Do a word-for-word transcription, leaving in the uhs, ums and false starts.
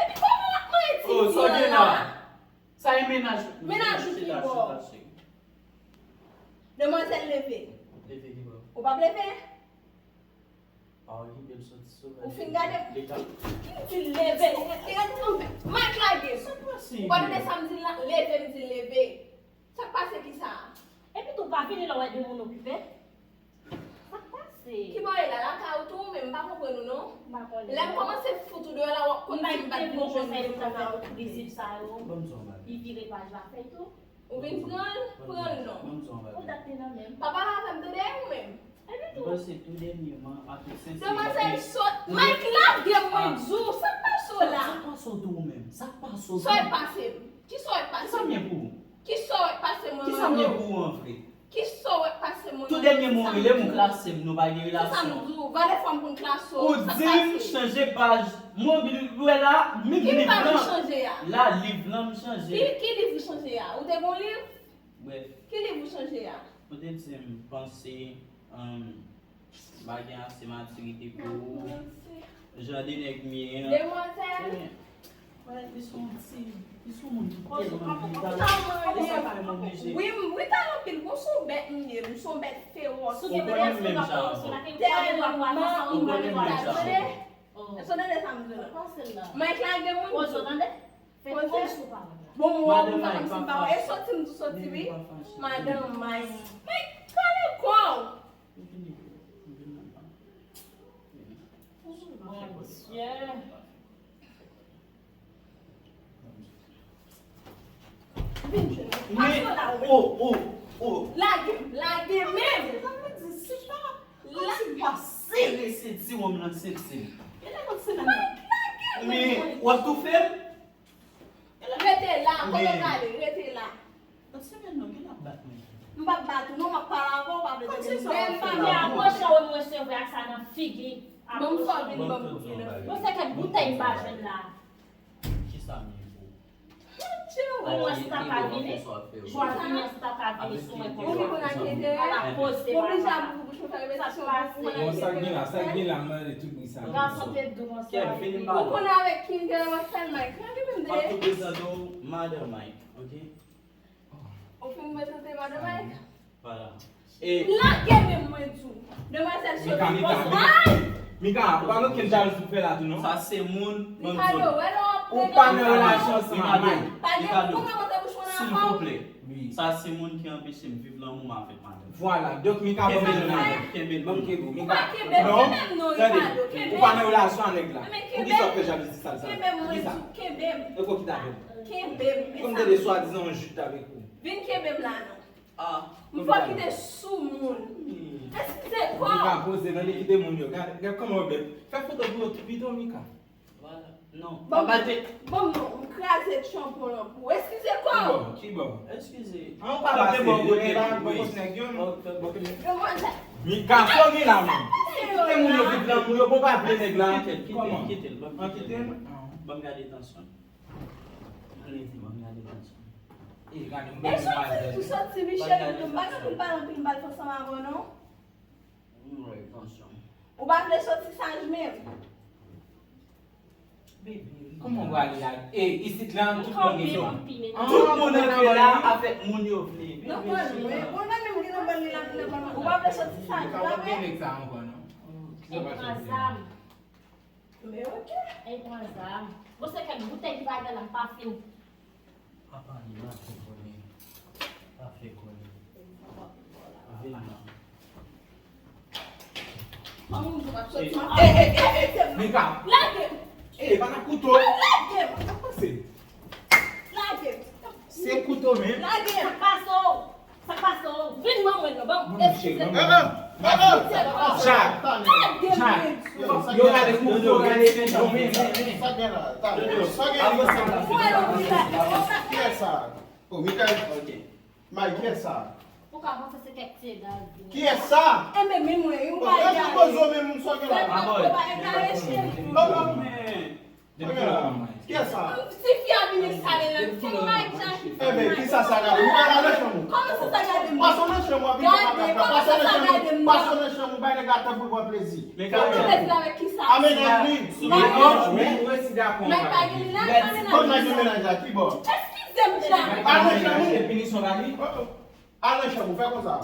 Epi kòman w ap manyen ti fi an la? Sa e mennaj. Mennaj ou ki bò? Demwazèl, leve. Leve ki bò? Ou p ap leve? Pawòl ki bèl soti sou. Ou fin gade. Li ka. Li di leve. Mike lage. Sa pase? Ou pa tande sa m di l la? Leve, m di leve. Sa k pase ki sa? Epi tou pa vini lè w wè de moun okipe. Sa k pase? Ki bò e la? Lakay ou tou ou menm, m pa konprann ou non. M pa konnen. Lè m kòmanse fout ou deyò la, w ap konn si m pa t vin jwenn ou nan lakay ou. Ban m di w yon bagay. Li vire paj la fèy tou. Ou vin pran l, pran l non. Ban m di w yon bagay. Ou dat te nan men m. Pa pale avè m tande ou menm. Epi tou. M panse tou dènyèman, an tout senserite. Demwazèl sot, Mike lage m mwen di w, sa k pase w la? Sa k pase w tou ou menm? Sa k pase w tou? Sa w pase m? Ki sa w pase m? Ki sa m ye pou ou? Ki sa w pase mwen? Ki sa m ye pou ou an vre? Ki sa w pase mwen? Tou dènyèman ou rele m, ou klase m, nou pa gen relasyon. Sa m di w, valè fwa m konn klase w. Ou di m chanje paj mobil, ou wè la, m liv lan. Ki paj ou chanje a? La, liv lan m chanje. Ki, ki liv ou chanje a? Ou te gon liv? Brèf. Ki liv ou chanje a? Ou te di m panse, um, m pa gen ase matirite pou ou. Jan de nèg m ye an. Demwazèl. Wè, li se yon ti, li se yon moun ki tèlman vivan. E sa pa yon oblije. Wi, m, wi, talè anpil. Bon, se yon bèt m ye. M se yon bèt fewòs. Ou konnen m menm jan avè w. Tèlman ou pa gen tande. Èske w tande sa m di w la? Mike lage mwen. Poze w tande. Fè kòmsi w pa wè la. Bon, mwen wè w konsa kòmsi m pa wè. E soti m tou soti wi. Madan Mike. Mike, kale kò w. Bondye. Men, oh, oh, oh. Lage m, lage men m. Sa vle di, si pa, la, si pa sere sentiwòm nan senti m. Mike, lage men m. Men, w ap toufe m? Rete la, kote w prale, rete la. Nan semèn nan, gen l ap bat mwen. M p ap bat ou non, m ap pale avè w, w pa vle tande m. Lè m pa vle apwoche w, mwen se vre ak sa nan figi. Bon, m fò vin ban m kout men nan figi. Bon, se kèk boutèy m pa jwenn la. Kisa m ye pou ou? Mwen si ta pa vini, jwa vini an si ta pa vini sou mwen konsa. Ou konn ak enterè? Ou oblije ap ouvri bouch ou fè repetisyon. Bon, sa k gen la, sa k gen la, m mande tout moun sa. Gason te dou konsa. Ou konn avèk ki enterè w ap fè l, Mike? Lage men m de. M ap tou prezante w madan Mike, ok? Ou fin prezante madan Mike? Vwala. E lage men m mwen di w. Demwazèl soti. Mika, Mika, Mika, ou pa gen okenn jalouzi pou fè la tou non. Sa se moun, ban m di w. Ou pa nan relasyon ansanm ak Mike. Pa gen pou kòmanse bouch mwen nan afè w. Silvouplè. Sa se moun ki anpeche m viv lanmou m avèk madanm. Vwala, donk Mika ban m bezwen nan men. Kenbe l. Ban m kenbe w, Mika. Non, tande, ou pa nan relasyon ak nèg la. Poukisa w ap fè jalouzi sal sa? Poukisa? E kò ki t avè m? Kòm te de swadizan yon jit avèk ou. Vin kenbe m la non. Ah, m fò kite sou moun. Eskize kò w. Mika, poze, nan li kite moun yo. Gad, gad kòman w bèl. Fè foto pou yo tou pito, Mika. Vwala. Non. Ban m, ban m non, m kraze tchanpon lan pou ou. Eskize kò w. Kibò? Kibò? Eskize. An pa pase, yo gen la, bon, bon, nèg yo. Demwazèl. Mika, sa w gen la menm? Kite moun yo viv lanmou yo, bon, pa vle nèg la. Kite l, kite l, kite l. An kite l? Ban m gade tansyon. Ann di ban m gade tansyon. E gade m. E soti, soti, Michel, m pa gen pou m pale anpil, m pale ansanm avè w non. Ou pa vle soti saj menm. Kòman w prale la? E isit la, tout moun gen dwa. Tout moun antre la avèk moun yo vle. Ou pa vle soti saj la menm. Ki sa w pa soti la? Men oke. Ey, pran zam. Bon, se kèk boutèy ki pa gen la, m pa fin. Pa pale, pa fè konnen. Pa fè konnen. Vin la. Kòman w di w ap soti? Ey, ey, ey, ey, Mika. Lage m. Ey, pa nan kouto. Lage m. Sa k pase? Lage m. Se kouto menm. Lage m. Sa k pase w? Sa k pase w? Vin ban mwen non, ban m. Eskize. Chak. Chak. Yo gade kouto, gade men, men, men. Sa gen la? Sa gen la? Kiyès sa? Oh, Mikael. Mike, kiyès sa? Ou ka panse se kèk ti eda vini. Kiyès sa? Enben, men mwen, yon bagay. Kozo menm, sa gen la? Fè pa, fè pa egare cheri. Kiyès sa? Ti fi a vini sale nan ti Mike Jack. Kisa sa gade? Ou pa nan chanm ou. Kòman sa sa gade m? Pase nan chanm ou, epi pase nan chanm ou, pase nan chanm ou, bay nèg la tan pou l pran plezi. Men kòman plezi avèk kisa? A mennaj li. Mennaj li. Mennaj pa gen mennaj, sa mennaj. Kòman gen mennaj la? Ki bò? Eskize m, Jack. Al nan chanm ou. Epi ni son la li. Al nan chanm ou, fè konsa.